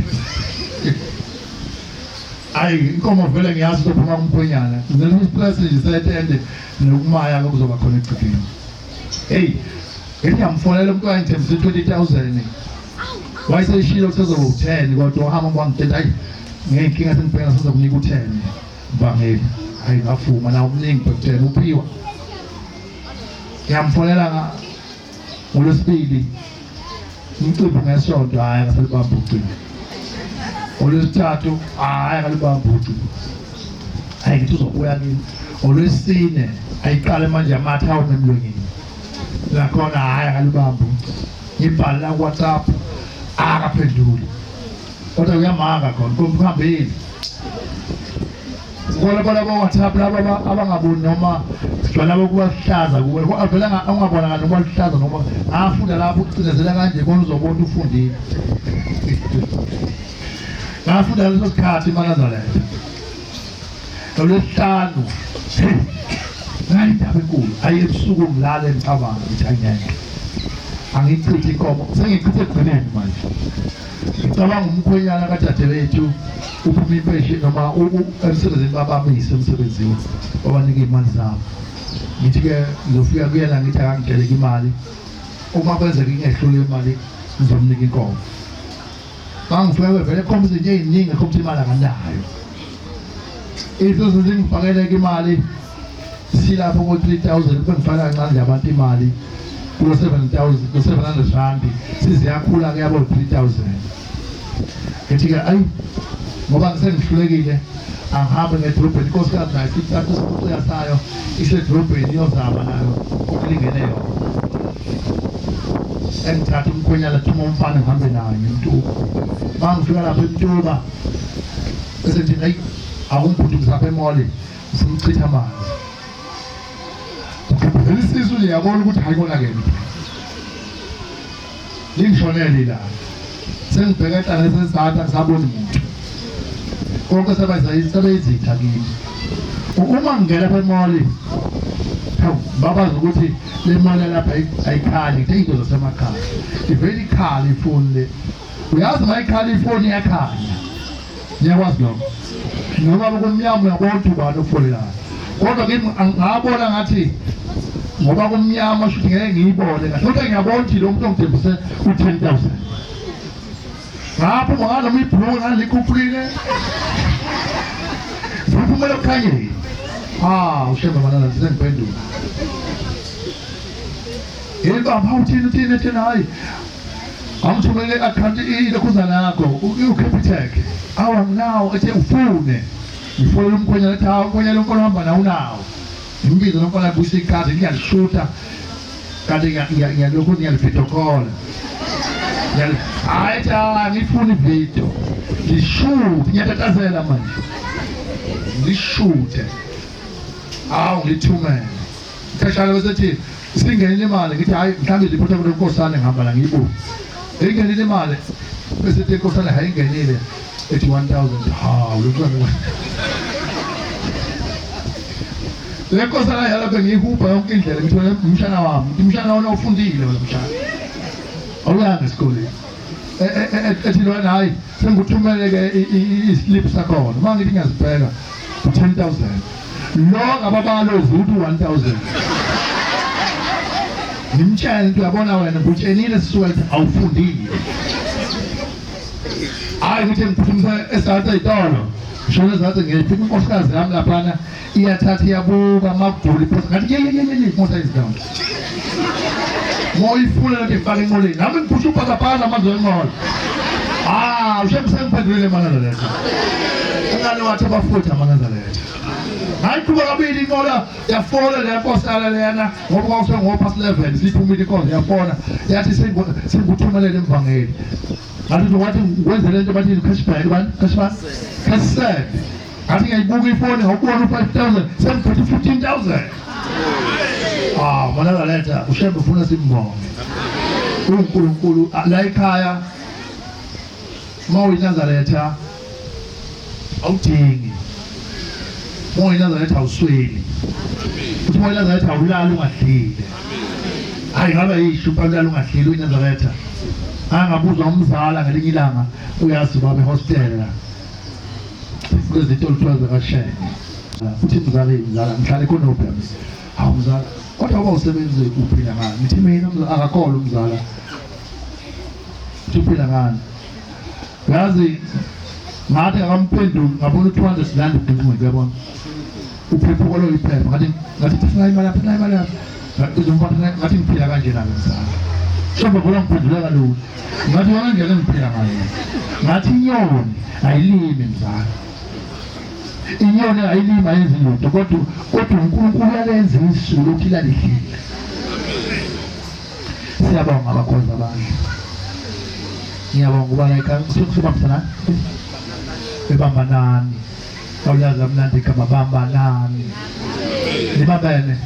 Ayi inkomo vele ngiyazi izophuma kumkhwenyana. Ngicela isipress nje setende nokumaya kuzoba khona egcekeni. Hey, ngithi ngiyamfonela umuntu wayengithembise 20,000. Wayeseshilo ukuthi uzoba u-10 kodwa wahamba wangitshela hayi ngeyinkinga sengibhekana sizokunika u-10 mvangeli. Hayi ngavuma nawo umningi bhekuthen uphiwa. Ngiyamfonela ngolwesibili umcimbi ngesonto hhayi akasalibamba ucingo. Olwesithathu hhayi akalibamba ucingo. Hayi ngithi uzobuya kimi. Olwesine ayiqale manje amathe awume emlonyeni. Nakhona hhayi akalibamba ucingo. Ngibhala la ku-WhatsApp akaphenduli. Kodwa kuyamanga khona kuhambile. Kona bona bo-WhatsApp laba abangaboni noma sijwayele ukuba luhlaza kuwe avele ungabonakali noma luhlaza noma afunda lapho ucindezela kanje kona uzobona ufundile. Ngafunda leso sikhathi iManazaretha. Ngolwesihlanu nayi indaba enkulu ayi ebusuku ngilale ngicabanga ngithi angeke angichithe inkomo sengichithe ekugcineni manje ngicabanga umkhwenyana kadadewethu uphuma impeshi noma emsebenzini babamise emsebenzini babanike iy'mali zabo ngithi-ke ngizofika kuyena ngithi akangitsheleke imali uma kwenzeka ingehlule imali ngizomnika inkomo Bangifika bevele khomba izinto eziningi khomba imali akanayo. Izinto zingifakele imali silapho ko 3000 kube ngifaka kancane nje abantu imali kulo 7000 ku 700 rand siziyakhula ke yabo 3000. Ngithi ke ayi ngoba ngisengihlulekile angihambe ngedolobheni inkosikazi nayo sithatha isicuya sayo isedolobheni iyozama nayo okulingene yona. Engithatha umkhwenyana thuma umfana ngihambe naye ngemtuba. Mangifika lapha emtuba bese ngithi hayi akumbhuti ngizapha emoli ngifuna ukuchitha amanzi. Ngibhubhela isisu nje yabona ukuthi hayi konakele. Lingishonele ilanga. Sengibheka enhlangano sesizathu angisaboni muntu. Konke sebeyizitha kimi. Uma ngingena lapha emoli hawu babazi ukuthi le mali lapha ayikhali ngithe into zasemakhaya. Ivele ikhale ifoni le. Uyazi uma ikhala ifoni iyakhanya. Niyakwazi lokho? Noma kumnyama uyabona ukuthi ubani ofonelayo. Kodwa kimi ngabona ngathi ngoba kumnyama shuthi ngeke ngiyibone kahle. Kodwa ngiyabona ukuthi lo muntu ongithembise u-10,000. Ngapho nganoma ibhulukwe ngangilikhuphulile. Ngiphumela ekukhanyeni. Ah, uShembe manana sengiphendula. Yini baba uthini uthini uthini hayi. Angithumele i-akhawunti ilokhuzana yakho uCapitec. Awu anginawo ethe ufune. Ngifonela umkhwenyana ethi hawu umkhwenyana umfana uhamba nawo unawo. Ngimbize lo mfana abuyise ikhadi ngiyalishutha kanti ngiyalokhu ngiyalivideo call. Hayi cha angifuni ivideo. Ngishuthe ngiyatatazela manje. Ngishuthe. Hawu ngithumele. Ipheshana bese ethi singenile imali ngithi hayi mhlawumbe liphutha kule nkosana ngihamba la ngiyibuze. Ingenile imali bese ethi inkosana hayi ingenile ethi 1000 hawu lo mntwana Le nkosana yalapha ngiyihubha yonke indlela ngithi wena umshana wami ngithi umshana wona ufundile wena mshana. Awuyanga esikoleni. Ethi lona hayi sengikuthumele ke islip sakhona. Uma ngithi ngiyazibheka u-10000. Lo ngababalo uvuthi 1000. Ngimtshela into uyabona wena ngikutshenile sisuka ukuthi awufundile. Hhayi ngithi ngiphuthumisa esathe ey'tolo ngishona ezathe ngiyayifika inkosikazi yami laphana iyathatha iyabuka makudula iphosa ngathi yeyeyeyeye imoto ayizindawo moyifuna lento ifaka enqoleni nami ngiphusha ubhakabhaka amanzi wenqola. Ah, ushembe sengiphendulile amaNazaretha. Ingane wathi abafuthi amaNazaretha. Ngayiqhuba kabili inqola yafola le nkosana leyana ngoba kwakusengo-past 11 siphumile inkonzo yafola yathi sengikuthumelele imvangeli. Ngathi wathi ngikwenze lento bathi cashback bani cashback cash send. Ngathi ngiyayibuka ifoni ngawubona u-5000 sengiphethe u-15000. Ah, maNazaretha uShembe ufuna simbonge. UNkulunkulu la ekhaya uma uyiNazaretha awudingi. Uma uyiNazaretha awusweli. Futhi uma uyiNazaretha awulali ungadlile. Hayi ngabe yisho ulala ungadlile uyiNazaretha. Angabuzwa umzala ngelinye ilanga uyazi baba ehostela. Kwezinto oluthiwa zakashenge. Futhi mzala mzala ngihlale khona ubhemi. Hawu mzala kodwa uba usebenze uphila ngani? Ngithi mina akakholwa umzala. Uthi uphila ngani? Yazi ngathi akamphenduli ngabona u-200 rand ubhinqile uyabona. Uphephuka lo iphepha ngathi ngathi thatha imali yakho thatha imali yakho. Izomfana ngathi ngiphila kanjena ke mzala. Shembe vula ngiphendula kalula. Ngathi yona indlela engiphila ngayo. Ngathi inyoni ayilimi mzala. Inyoni ayilimi ayenzi lutho kodwa kodwa uNkulunkulu uyalenza isu lokhu ilalidlile. Siyabonga abakhonzi abahle. Ngiyabonga ukuba la ekhaya kusubambisana bebambanani. Awulazi kamnandi igama bambanani. Nibambene.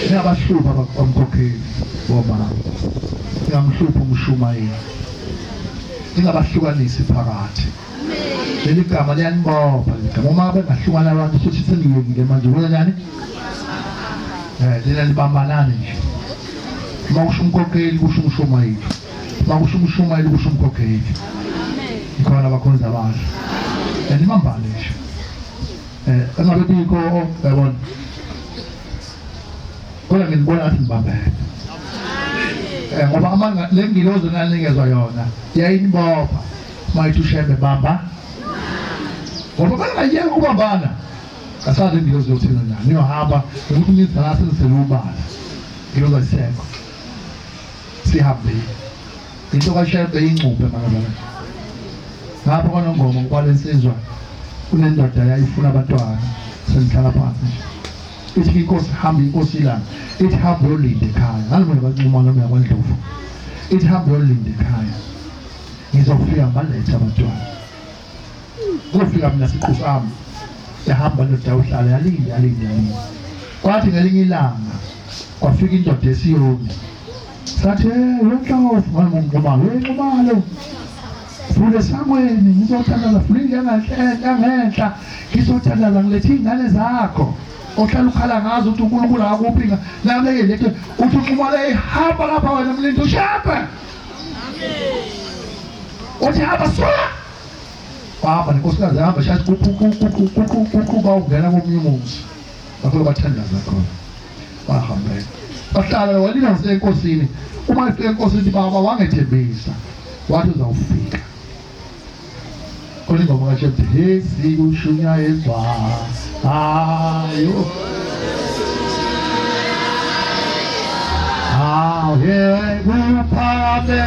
Ningabahluphi abamkhokheli bomama. Ningamhluphi umshumayeli. Ningabahlukanisi phakathi. Leli gama liyanibopha leli gama. Uma bengahlukana abantu futhi seniyekile manje wenza njani? Eh lena libambanani nje. Uma kusho umkhokheli kusho umshumayeli. Uma kusho umshumayeli kusho umkhokheli. Ikhona abakhonzi abahle. And ibambane nje. Eh engabe bikho yabona. Kodwa nginibona ngathi nibambene. Eh ngoba amanga le ngilozi enanikezwa yona yayinibopha. Mayithi uShembe bamba. Ngoba bengayeka ukubambana. Asazi ingilozi yothina njani. Niyohamba ukuthi nizala senisele ubala. Ngilozi ayisekho. Sihambile. Into kaShembe ingcuphe makazana. Ngapha kwaNongoma kwalensizwa kunendoda yayifuna abantwana sengihlala phansi nje. Ithi inkosi hamba inkosi ilanga. Ithi hamba uyolinda ekhaya. Ngalomunye bancuma noma yakwaNdlovu. Ithi hamba uyolinda ekhaya. Ngizofika ngibalethe abantwana. Kufika mina siqu sami. Yahamba indoda uhlala yalinda yalinda yalinda. Kwathi ngelinye ilanga kwafika indoda esiyoni. Sathi hey wenhlofu ngalomnqumalo wenqumalo. Vule esangweni ngizothandaza vule indlu yangenhla ngizothandaza ngilethe iy'ngane zakho ohlala ukhala ngazo ukuthi uNkulunkulu akakuphi naleke lethe uthi unqumalo ehamba lapha wena mlindi ushembe uthi hamba suka wahamba nenkosikazi yahamba shaya kuqhuba ungena komunye umuzi lapho bathandaza khona bahambela bahlala walila enkosini uma efika enkosini baba wangethembisa wathi uzawufika khona ingoma kaShembe hezi kushunyayezwa hayo haye kuphakame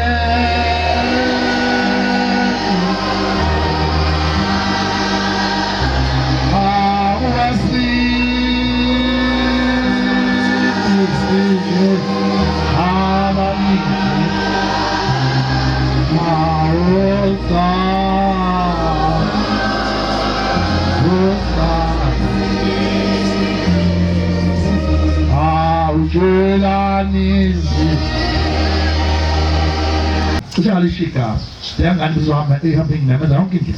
Cishe ngalisho igama leyangane izohamba ihambe ingimemeza yonke indlela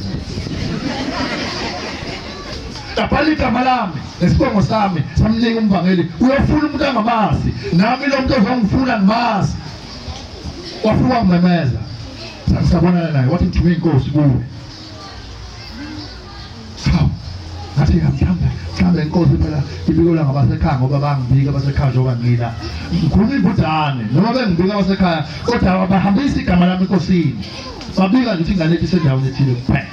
Ngabhala igama lami nesibongo sami samnika umvangeli uyofuna umuntu angamazi nami lo muntu ozongifuna ngimazi wafika wangimemeza sangisabonana naye wathi ngithume inkosi kuwe hawu ngathi mhlawumbe Mhlawumbe inkosi phela ibikelwa ngabasekhaya ngoba bangibika abasekhaya njengoba ngila. Ngikhuluma imbudane noma bengibika abasekhaya kodwa abahambisi igama lami enkosini. Babika nje ukuthi ingane ethu isendaweni ethile kuphela.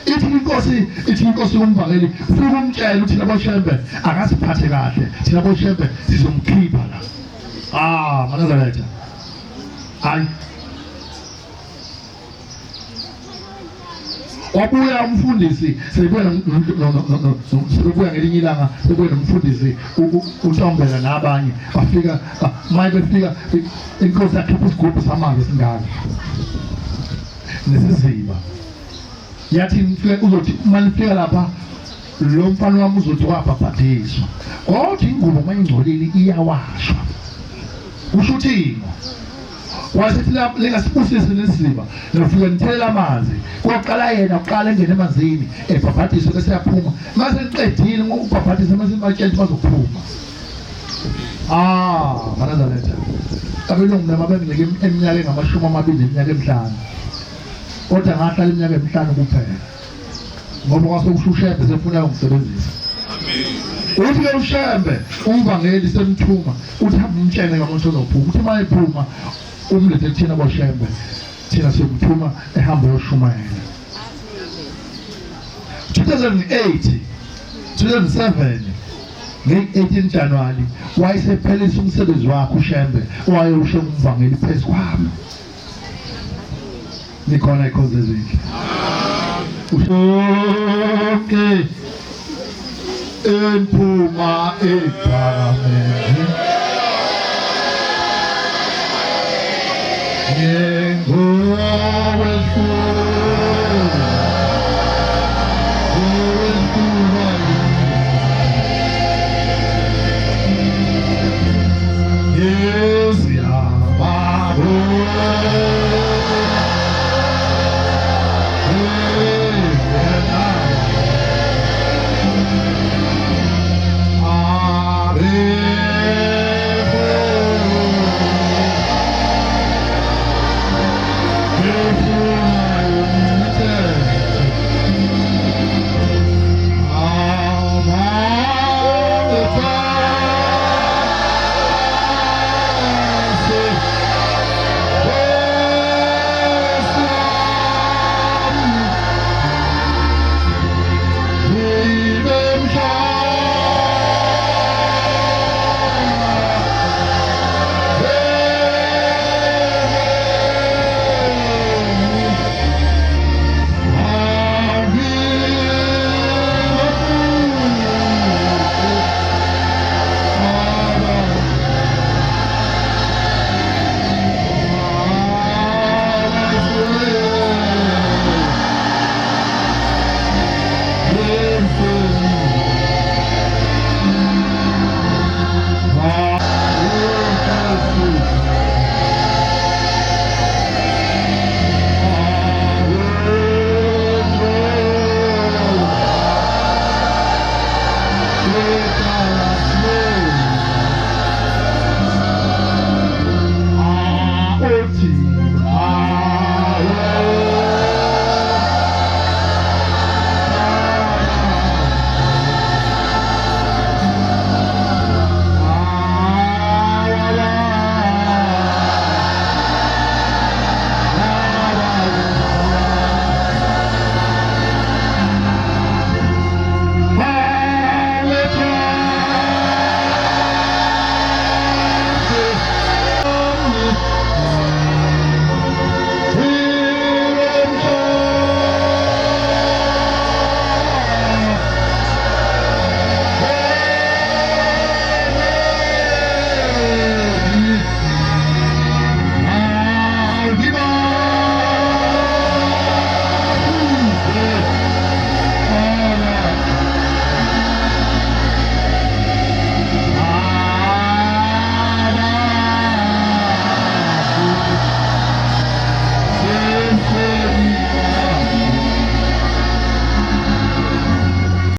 Ithi inkosi, ithi inkosi kumvangeli, fika umtshele uthi labo shembe akasiphathe kahle, thina boshembe sizomkhipha la. Ah, manazaretha. Hayi. Wabuya umfundisi sebuya sebuya ngelinye ilanga sebuya nomfundisi uNtombela nabanye bafika maye befika inkosi yakhipha isigubhu samanzi esingaka nesiziba yathi ngifike uzothi uma nifika lapha lo mfana wami uzothi wabhabhadiswa kodwa ingubo uma ingcolile iyawashwa kusho uthini wasethi lingasibusisi nesiziba nofike nithela amanzi koqala yena uqala engene emanzini ebhabhadiswe bese yaphuma mase niqedile ngokubhabhadisa mase nibatshela ukuthi bazophuma ah manazaretha abelungu mina babenginike iminyaka engamashumi amabili neminyaka emihlanu kodwa ngahlala iminyaka emihlanu kuphela ngoba kwase kusho ushembe sefuna ukungisebenzisa uthi ke ushembe umvangeli semthuma uthi hamba umtshele kamuntu ozophuma uthi uma ephuma umlethe kuthina boshembe thina siyomthuma ehambe yoshumayela 2008 2007 nge-18 January wayesephelisa umsebenzi wakhe uShembe owayewusho umvangeli phezu kwami nikhona ikhonzo ezinhle usonke emphuma ephakameni.